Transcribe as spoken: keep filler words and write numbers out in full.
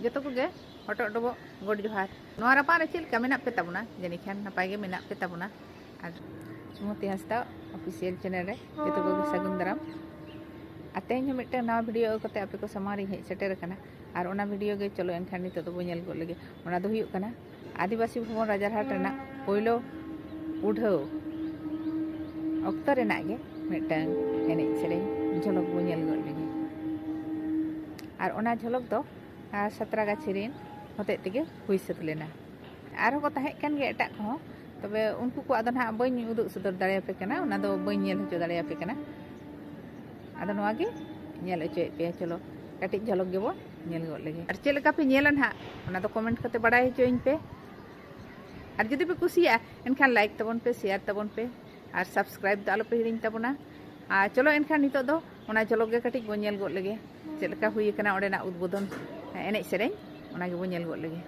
ᱡᱚᱛᱚ ᱠᱚᱜᱮ ᱦᱚᱴᱚᱜ ᱰᱚᱵᱚᱜ ᱜᱚᱰ ᱡᱚᱦᱟᱨ᱾ ᱱᱚᱣᱟ ᱨᱟᱯᱟᱜ ᱨᱮ ᱪᱮᱫ ᱞᱮᱠᱟ ᱢᱮᱱᱟᱜ ᱯᱮ ᱛᱟᱵᱚᱱᱟ? ᱡᱟᱹᱱᱤᱡ ᱠᱷᱟᱱ ᱱᱟᱯᱟᱭ ᱜᱮ ᱢᱮᱱᱟᱜ ᱯᱮ ᱛᱟᱵᱚᱱᱟ᱾ ᱟᱨ ᱥᱩᱢᱚᱛᱤ ᱦᱟᱸᱥᱫᱟ ᱚᱯᱷᱤᱥᱤᱭᱟᱞ ᱪᱮᱱᱮᱞ ᱨᱮ ᱡᱚᱛᱚ ᱠᱚᱜᱮ ᱥᱟᱹᱜᱩᱱ ᱫᱟᱨᱟᱢ᱾ ᱟᱨ ᱛᱮᱦᱮᱧ ᱦᱚᱸ ᱢᱤᱫᱴᱟᱝ ᱱᱟᱣᱟ ᱵᱷᱤᱰᱤᱭᱳ ᱟᱹᱜᱩ ᱠᱟᱛᱮ ᱟᱯᱮ ᱠᱚ ᱥᱟᱢᱟᱝ ᱨᱤᱧ ᱦᱮᱡ ᱥᱮᱴᱮᱨ ᱟᱠᱟᱱᱟ᱾ ᱟᱨ ᱚᱱᱟ ᱵᱷᱤᱰᱤᱭᱳ ᱜᱮ ᱪᱚᱞᱚ ᱮᱱᱠᱷᱟᱱ ᱱᱤᱛᱚᱜ ᱫᱚᱵᱚ ᱧᱮᱞ ᱜᱚᱫ ᱞᱮᱜᱮ᱾ ᱚᱱᱟ ᱫᱚ ᱦᱩᱭᱩᱜ ᱠᱟᱱᱟ ᱟᱹᱫᱤᱵᱟᱹᱥᱤ ᱵᱷᱚᱵᱚᱱ ᱨᱟᱡᱟᱨᱦᱟᱴ ᱨᱮᱱᱟᱜ ᱯᱳᱭᱞᱳ ᱩᱰᱷᱟᱹᱣ ᱚᱠᱛᱚ ᱨᱮᱱᱟᱜ ᱜᱮ ᱢᱤᱫᱴᱟᱝ ᱮᱱᱮᱡ ᱥᱮᱨᱮᱧ ᱡᱷᱚᱞᱚᱠ ᱵᱚ ᱧᱮᱞ ᱜᱚᱫ ᱞᱮᱜᱮ᱾ ᱟᱨ ᱚᱱᱟ ᱡᱷᱚᱞᱚᱠ ᱫᱚ, ᱟᱨ, ᱥᱟᱛᱨᱟᱜᱟᱪᱷᱤ ᱨᱮᱱ ᱦᱚᱛᱮᱡ ᱛᱮᱜᱮ ᱦᱩᱭ ᱥᱟᱹᱛ ᱞᱮᱱᱟ᱾ ᱟᱨᱦᱚᱸ ᱠᱚ ᱛᱟᱦᱮᱸ ᱠᱟᱱ ᱜᱮᱭᱟ ᱮᱴᱟᱜ ᱠᱚᱦᱚᱸ, ᱛᱚᱵᱮ ᱩᱱᱠᱩ ᱠᱚᱣᱟᱜ ᱫᱚ ᱱᱟᱦᱟᱜ ᱵᱟᱹᱧ ᱩᱫᱩᱜ ᱥᱚᱫᱚᱨ ᱫᱟᱲᱮᱭᱟᱯᱮ ᱠᱟᱱᱟ, ᱚᱱᱟ ᱫᱚ ᱵᱟᱹᱧ ᱧᱮᱞ ᱦᱚᱪᱚ ᱫᱟᱲᱮᱭᱟᱯᱮ ᱠᱟᱱᱟ᱾ ᱟᱫᱚ ᱱᱚᱣᱟ ᱜᱮ ᱧᱮᱞ ᱦᱚᱪᱚᱭᱮᱫ ᱯᱮᱭᱟ᱾ ᱪᱚᱞᱚ, ᱠᱟᱹᱴᱤᱡ ᱡᱷᱚᱞᱚᱠ ᱜᱮᱵᱚ ᱧᱮᱞ ᱜᱚᱫ ᱞᱮᱜᱮ᱾ ᱟᱨ ᱪᱮᱫ ᱞᱮᱠᱟ ᱯᱮ ᱧᱮᱞᱟ ᱱᱟᱦᱟᱜ, ᱚᱱᱟ ᱫᱚ ᱠᱚᱢᱮᱱᱴ ᱠᱟᱛᱮ ᱵᱟᱲᱟᱭ ᱦᱚᱪᱚᱧ ᱯᱮ᱾ ᱟᱨ ᱡᱩᱫᱤ ᱯᱮ ᱠᱩᱥᱤᱭᱟᱜᱼᱟ, ᱮᱱᱠᱷᱟᱱ ᱞᱟᱭᱤᱠ ᱛᱟᱵᱚᱱ ᱯᱮ, ᱥᱮᱭᱟᱨ ᱛᱟᱵᱚᱱ ᱯᱮ, ᱟᱨ ᱥᱟᱵᱥᱠᱨᱟᱭᱤᱵ ᱫᱚ ᱟᱞᱚ ᱯᱮ ᱦᱤᱲᱤᱧ ᱛᱟᱵᱚᱱᱟ᱾ ᱟᱨ ᱪᱚᱞᱚ ᱮᱱᱠᱷᱟᱱ ᱱᱤᱛᱚᱜ ᱫᱚ ᱚᱱᱟ ᱡᱷᱚᱞᱚᱠ ᱜᱮ ᱠᱟᱹᱴᱤᱡ ᱵᱚᱱ ᱧᱮᱞ ᱜᱚᱫ ᱞᱮᱜᱮ, ᱪᱮᱫ ᱞᱮᱠᱟ ᱦᱩᱭ ᱟᱠᱟᱱᱟ ᱚᱸᱰᱮᱱᱟᱜ ᱩᱫᱵᱳᱫᱷᱚᱱ ᱮᱱᱮᱡ ᱥᱮᱨᱮᱧ, ᱚᱱᱟ ᱜᱮᱵᱚᱱ ᱧᱮᱞ ᱜᱚᱫ ᱞᱮᱜᱮ᱾